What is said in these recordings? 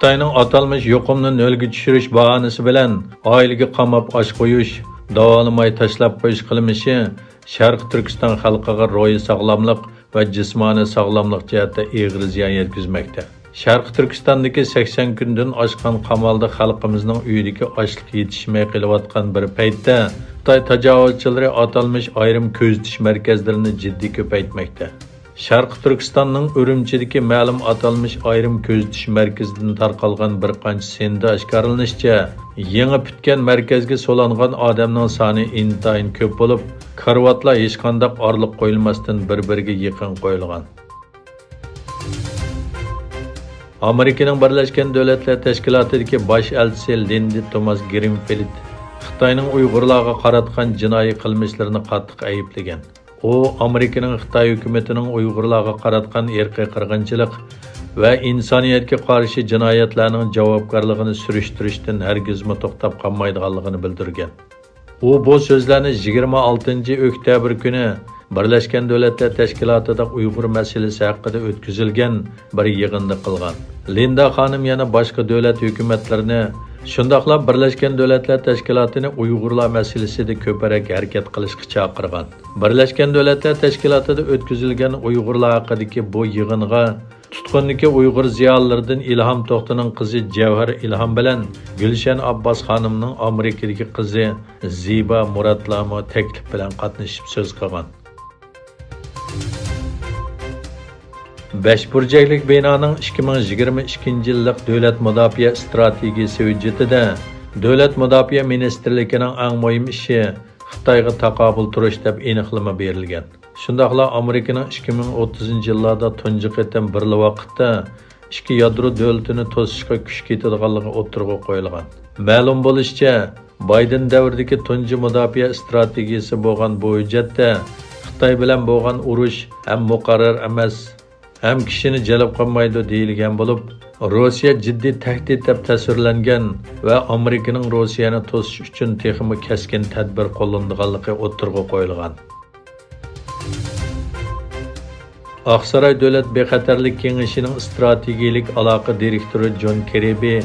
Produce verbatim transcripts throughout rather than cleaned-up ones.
خىتاينىڭ ئاتالمىش يۇقۇمنى نۆلگە چۈشۈرۈش باھانىسى بىلەن ئائىلىگە قاماپ ئاش قويۇش، داۋالىماي تاشلاپ قويۇش قىلمىشى شەرقىي تۈركىستان خەلقىگە روھىي ساغلاملىق ۋە جىسمانىي ساغلاملىق جەھەتتە ئېغىر زىيان يەتكۈزمەكتە. شەرقىي تۈركىستاندىكى سەكسەن كۈندىن ئاشقان قامالدا خەلقىمىزنىڭ ئۆيىدىكى ئاشلىق يېتىشمەي قېلىۋاتقان بىر پەيتتە، خىتاي تاجاۋۇزچىلىرى ئاتالمىش ئايرىم كۆزىتىش مەركەزلىرىنى جىددىي كۆپەيتمەكتە. شەرقىي تۈركىستاننىڭ ئۈرۈمچىدىكى مەلۇم ئاتالمىش ئايرىم كۆزىتىش مەركىزىدىن تارقالغان بىر قانچە سىندا ئاشكارىلىنىشىچە، يېڭى پۈتكەن مەركەزگە سولانغان ئادەمنىڭ سانى ئىنتايىن كۆپ بولۇپ، كارىۋاتلار ھېچقانداق ئارىلىق قويۇلماستىن بىر-بىرىگە يېقىن قويۇلغان. ئامېرىكىنىڭ بىرلەشكەن دۆلەتلەر تەشكىلاتىدىكى باش ئەلچىسى لىندا توماس گرىنفىلد خىتاينىڭ ئۇيغۇرلارغا قاراتقان جىنايى قىلمىشلىرىنى قاتتىق ئەيىبلىگەن. ئۇ ئامېرىكىنىڭ خىتاي ھۆكۈمىتىنىڭ ئۇيغۇرلارغا قاراتقان ئىرقىي قىرغىنچىلىق ۋە ئىنسانىيەتكە قارشى جىنايەتلەرنىڭ جاۋابكارلىقىنى سۈرۈشتۈرۈشتىن ھەرگىزمۇ توختاپ قالمايدىغانلىقىنى بىلدۈرگەن. ئۇ بۇ سۆزلەرنى يىگىرمە ئالتىنچى ئۆكتەبىر كۈنى بىرلەشكەن دۆلەتلەر تەشكىلاتىدا ئۇيغۇر مەسىلىسى ھەققىدە ئۆتكۈزۈلگەن بىر يىغىندا قىلغان. لىندا خانىم يەنە باشقا دۆلەت ھۆكۈمەتلىرىنى، شۇنداقلا بىرلەشكەن دۆلەتلەر تەشكىلاتىنى ئۇيغۇرلار مەسىلىسىدە كۆپرەك ھەرىكەت قىلىشقا چاقىرغان. بىرلەشكەن دۆلەتلەر تەشكىلاتىدا ئۆتكۈزۈلگەن ئۇيغۇرلار ھەققىدىكى بۇ يىغىنغا تۇتقۇندىكى ئۇيغۇر زىيالىيلىرىدىن ئىلھام توختىنىڭ قىزى جەۋھەر ئىلھام بىلەن گۈلشەن ئابباس خانىمنىڭ ئامېرىكىدىكى قىزى زىبا مۇراتلارمۇ تەكلىپ بىلەن قاتنىشىپ سۆز قىلغان. بەش بۇرجەكلىك بىنانىڭ ئىككى مىڭ يىگىرمە ئىككىنچى يىللىق دۆلەت مۇداپىئە ئىستراتېگىيىسى ھۆججىتىدە دۆلەت مۇداپىئە مىنىستىرلىكىنىڭ ئەڭ مۇھىم ئىشى خىتايغا تاقابىل تۇرۇش دەپ ئېنىقلىما بېرىلگەن. شۇنداقلا ئامېرىكىنىڭ ئىككى مىڭ ئوتتۇزىنچى يىللاردا تۇنجى قېتىم بىرلا ۋاقىتتا ئىككى يادرو دۆلىتىنى توسۇشقا كۈچ كېتىدىغانلىقى ئوتتۇرىغا قويۇلغان. مەلۇم بولۇشىچە، بايدېن دەۋرىدىكى تۇنجى مۇداپىئە ئىستراتېگىيىسى بولغان بۇ ھۆججەتتە خىتاي بىلەن بولغان ئۇرۇش ھەم مۇقەررەر ئەمەس، ھەم كىشىنى جەلپ قىلمايدۇ دېيىلگەن بولۇپ، روسىيە جىددىي تەھدىت دەپ تەسۋىرلەنگەن ۋە ئامېرىكىنىڭ روسىيەنى توسۇش ئۈچۈن تېخىمۇ كەسكىن تەدبىر قوللىنىدىغانلىقى ئوتتۇرىغا قويۇلغان. ئاقساراي دۆلەت بىخەتەرلىك كېڭىشىنىڭ ئىستراتېگىيىلىك ئالاقە دىرېكتورى جون كىربى،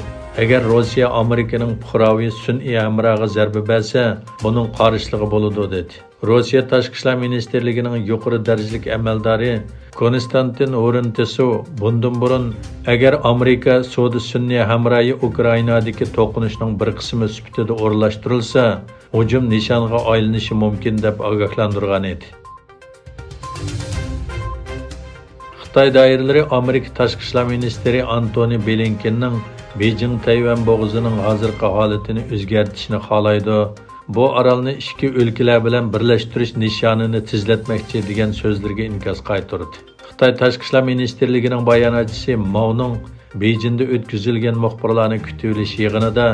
ئەگەر روسىيە ئامېرىكىنىڭ پۇقراۋى سۈنئىي ھەمراغا زەربە بەرسە، بۇنىڭ قارشىلىقى بولىدۇ، دېدى. روسىيە تاشقى ئىشلار مىنىستىرلىكىنىڭ يۇقىرى دەرىجىلىك ئەمەلدارى كونستانتىن ھورنتېسۇ بۇندىن بۇرۇن، ئەگەر ئامېرىكا سودا سۈنئىي ھەمراھى ئۇكرائىنادىكى توقۇنۇشنىڭ بىر قىسمى سۈپىتىدە ئورۇنلاشتۇرۇلسا، ھۇجۇم نىشانىغا ئايلىنىشى مۇمكىن، دەپ ئاگاھلاندۇرغان ئىدى. خىتاي دائىرىلىرى ئامېرىكا تاشقى ئىشلار مىنىستىرى ئانتونى بلىنكېننىڭ بېيجىڭ تەيۋەن بوغۇزىنىڭ ھازىرقى ھالىتىنى ئۆزگەرتىشنى خالايدۇ، بۇ ئارالنى ئىككى ئۆلكىلەر بىلەن بىرلەشتۈرۈش نىشانىنى تېزلەتمەكچى، دېگەن سۆزلىرىگە ئىنكاس قايتۇردى. خىتاي تاشقى ئىشلار مىنىستىرلىكىنىڭ باياناتچىسى ماۋنىڭ بېيجىڭدا ئۆتكۈزۈلگەن مۇخبىرلارنى كۈتۈۋېلىش يىغىنىدا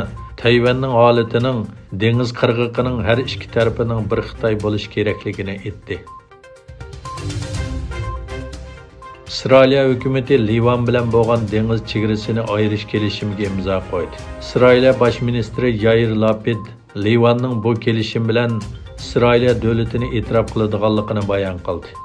تەيۋەننىڭ ھالىتىنىڭ دېڭىز قىرغىقىنىڭ ھەر ئىككى تەرىپىنىڭ بىر خىتاي بولۇش كېرەكلىكىنى ئېيتتى. ئىسرائىلىيە ھۆكۈمىتى لىۋان بىلەن بولغان دېڭىز چېگرىسىنى ئايرىش كېلىشىمىگە ئىمزا قويدى. ئىسرائىلىيە باش مىنىستىرى يائىر لاپىد لىۋاننىڭ بۇ كېلىشىم بىلەن ئىسرائىلىيە دۆلىتىنى ئېتىراپ قىلىدىغانلىقىنى بايان قىلدى.